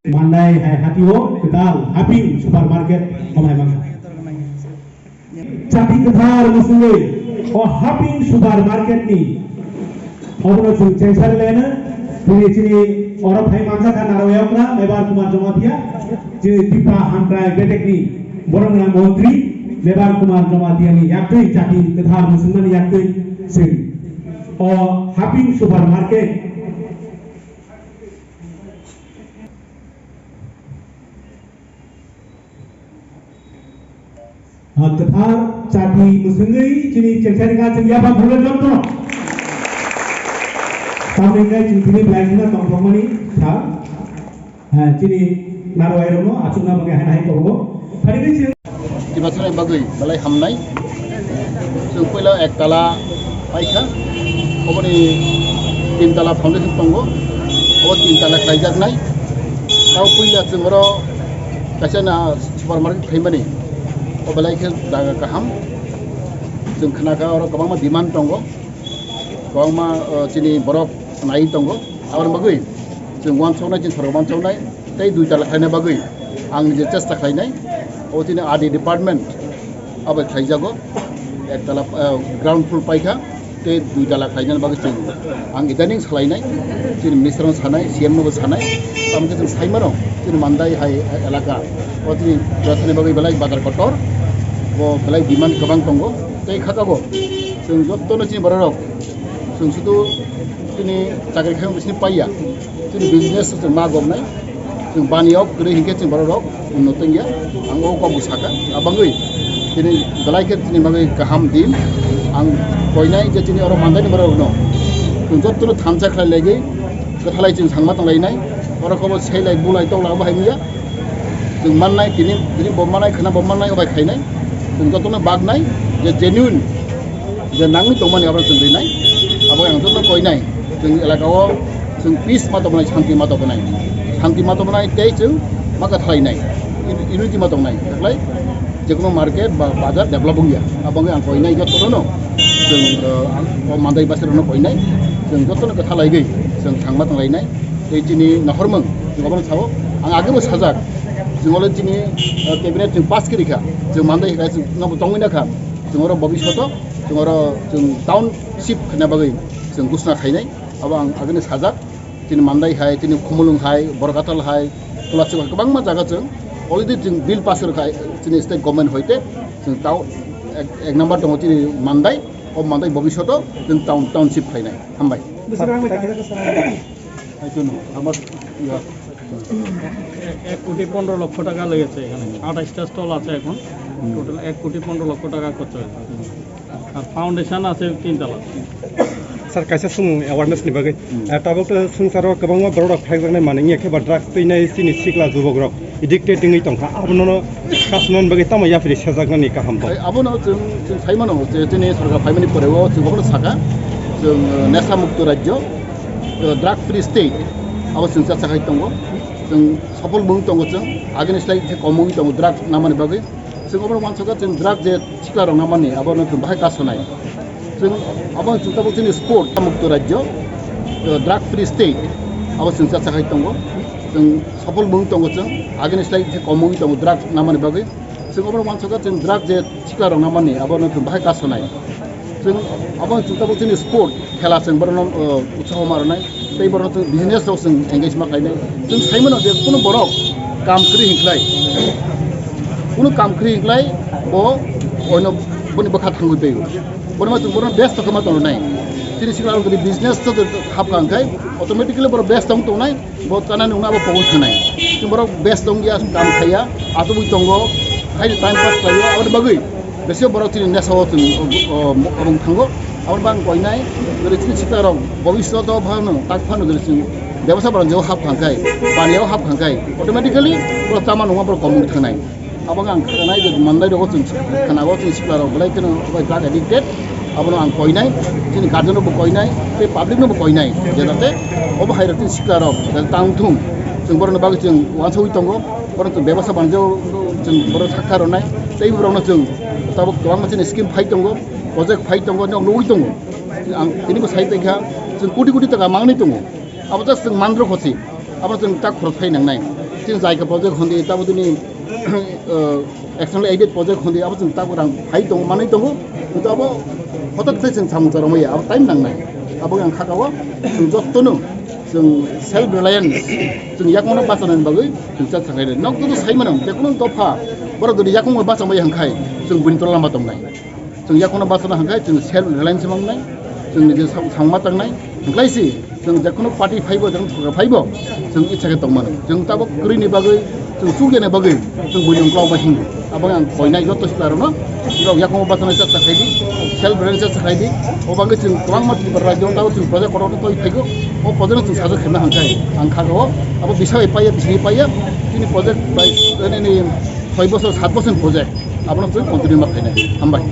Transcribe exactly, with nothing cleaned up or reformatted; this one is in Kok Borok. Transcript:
Mandai hai hati o kwtal Haping supermarket komai mangkha. Chati kwthar mwswngwi o Haping supermarket ni obono chwng chengsa rwlaino. Tini chini oro phai manjakha narwayokra Mebar Kumar Jamatia, chini Tipa Hamkrai Betek ni borok gwnang montri Mebar Kumar Jamatia ni yaktwi chati kwthar mwswngmani yaktwi chwng o Haping supermarket Ah, kwthar chati mwswngwi chini chengsa rikha chwng yapha phurle joto. Tamni hwnkhe chwng tini belai kheno tongthokmani kha. Ah, chini narwai rokno achukna bagwi hai hai kobo. Phani khe chwng Tiprasani bagwi belai hamnai. Chwng puila ek tala paikha, oboni tin tala foundation tongo, obo tin tala khlaijaknai. Tamo puila chwng oro kaisa na supermarket khaimani, o belai khe jaga kaham. Chwng khnakha oro kwbangma demand tongo. Kwbangma, o, chini borok nai tongo. Aboni bagwi chwng uansuknai, chini sorkar uansuknai tei dui tala khlaina bagwi ang je chesta khlainai. O chini R D department abo khlaijago. Ek tala, o, ground floor paikha tei dui tala khlaina bagwi chwng ang idaning salainai. Chini minister no sanai, C M no bo sanai. Tamo khe chwng sai mano, chini Mandai hai elaka o chini jothani bagwi belai bazar kotor, bo belai demand kwbang tongo. Tei kha tabok chwng jotono chini bororok, chwng sudu chini chakri khaima bisini paiya, chini business chwng ma goknai, chwng baniya o kwrwi hinkhe chini bororok unnoto wngya, ang o kok bwsakha. Abangwi chini belai khe chini bagwi kaham din ang koinai je chini oro Mandaini bororokno chwng jotono thansa khlai laigwi kwthalai chwng thangma tonglainai, oro kobo selai bulai tokla obo hai wngya. Chwng mannai, tini, tini bo mannai, khwna bo mannai, obai khainai. Chwng jotono baknai, je genuine, je nangwi tongmani abono chwng rinai. Abo ang jotono koinai, chwng elaka o chwng peace ma tongmani, shanti ma tongmani. Shanti ma tongmani tei chwng ma kwthalainai. Unity ma tongnai. Taklai jekono market ba bazar develop wngya. Abo wngwi ang koinai jotono. Chwng, uh, ang o Mandai bwsarokno koinai. Chwng jotono kwthalaigwi chwng thangma tonglainai. Tei chini nahormung, chwng obono sao, ang agebo sajak, chwng olo chini, uh, cabinet chwng pass khe rikha, chwng Mandai hai chwng nobo tongwi nakha, chwng oro bobishoto, chwng oro chwng township khaina bagwi chwng ghosna khainai, abo ang agini sajak, chini Mandai hai, chini Khumulwng hai, Borkatal hai, Tulachuk hai, kwbangma jaga chwng already chwng bill pass khe rwkha, chini state government hoite, chwng tao ek, ek number tongo chini Mandai, o Mandai bobishoto chwng town, township khainai. Hambai. এক, এক কোটি পনেরো লক্ষ টাকা লেগেছে এখানে। আঠাশটা স্টল আছে এখন। হুম। টোটাল এক কোটি পনেরো লক্ষ টাকা খরচ হয়েছে। আর ফাউন্ডেশন আছে তিন তলা। Sir, kaisa sumung awareness ni bagwi. Hmm. Ah, tabuk to swngcharo kwbangma borok rok phaijaknai mani wngya khe ba drugs twinai chini sikla jubok rok addicted wngwi tongkha. Abono kasnani bagwi tamo yaphri sejaknani kaham tong? Ai, abono chwng, chwng sai mano je chini sorkar phaimani pore o chwng abono saka, chwng, uh, nesa mukto rajyo, uh, drug free state, abo chwng cha chakhai tongo. Chwng sopol mung tongo chwng, agini slai khe kom wngwi tongo drug namani bagwi. Chwng obono uansukha chwng drug je sikla rok namani, abono chwng bahai kasonai. Chwng abono chwng tabuk chini sport mukto rajyo, uh, drug free state, abo chwng cha chakhai tongo. Chwng sopol mung tongo chwng, agini slai khe kom wngwi tongo drug namani bagwi. Chwng obono uansukha chwng drug je sikla rok namani, abono chwng bahai kasonai. Chwng abo chwng tabuk chini sport khela chwng borokno, uh, utsaho ma rwnai, tei borokno chwng business rok chwng engage ma khlainai. Chwng sai mano je kunu borok kam kwrwi hinklai, kunu kam kwrwi hinklai bo oino boni bwkha thangwi twi. Bono ma chwng bono best khe ma tongnai. Chini sikla rok jodi business to hapkha hwnkhe automatically borok best tong tongnai, bo chanani wngna abo pogwi thwnai. Chwng borok best tongya, kam khaiya, atubui tongo. Hai time pass khlaio, aboni bagwi besi borok chini nesao chwng, o, o, obo thango. Aboni bagwi ang koinai, jodi chini sikla rok bobishoto phano, tak phano jodi chwng bebasa banjao hap khankhai, baniao hap khankhai, automatically borok chama nungma borok komung thangnai. Abo ang khanai je mandai rogo chwng khanago chini sikla rok belai kheno bai drug addicted. Abono ang koinai, chini guardian rokbo koinai, tei public nobo koinai, je jate obo hai rok chini sikla rok jate tang thung, chwng borokni bagwi chwng uansugwi tongo. Borok chwng bebasa banjao chwng borok sakha rwnai, tei borokno chwng tabuk kwbangma chini scheme phai tongo, project phai tongo, nok nugwi tongo. Ang tini bo sai tongkha, chwng koti koti taka mangni tongo. Abo just chwng mandrok hosi, abo chwng tak khorok phai nangnai. Chini jaika project hondi, tabo tini, uh, external aided project hondi, abo chwng tak rang phai tongo, manwi tongo. Kintu abo hotak se chwng samung choromaya, abo time nangnai. Abo ang khakao chwng jotono chwng self reliance, chwng yakungno bachana bagwi chwng chat sangai. Nok joto sai mano, jekono dopha, borok jodi yakungno bachamaya hwnkhai, chwng buini tola lama tongnai. Chwng yakungno bachana hwnkhai, chwng self reliance mangnai, chwng niji sam-, samung ma tangnai. Hwnkhai si, chwng jekono party phaibo, jekono sorkar phaibo, chwng icha khe tongmano. Chwng tabuk kwrwini bagwi, chwng chukjani bagwi, chwng buini uklok bai hingo. Abo ang koinai joto sikla rokno, borok yakungno bachana chat sakhai di, self reliance chat sakhai di. O bagwi chwng kwbangma Tripura rajyo tabuk chwng project kotor kotor toi phaigo. O project chwng sajak khaima hwnkhai, ang khakao, abo bisa bai paiya, bisini paiya, chini project bai, nini soi bosor, sat bosor project. Abono chwng continue ma khainai. Hambai.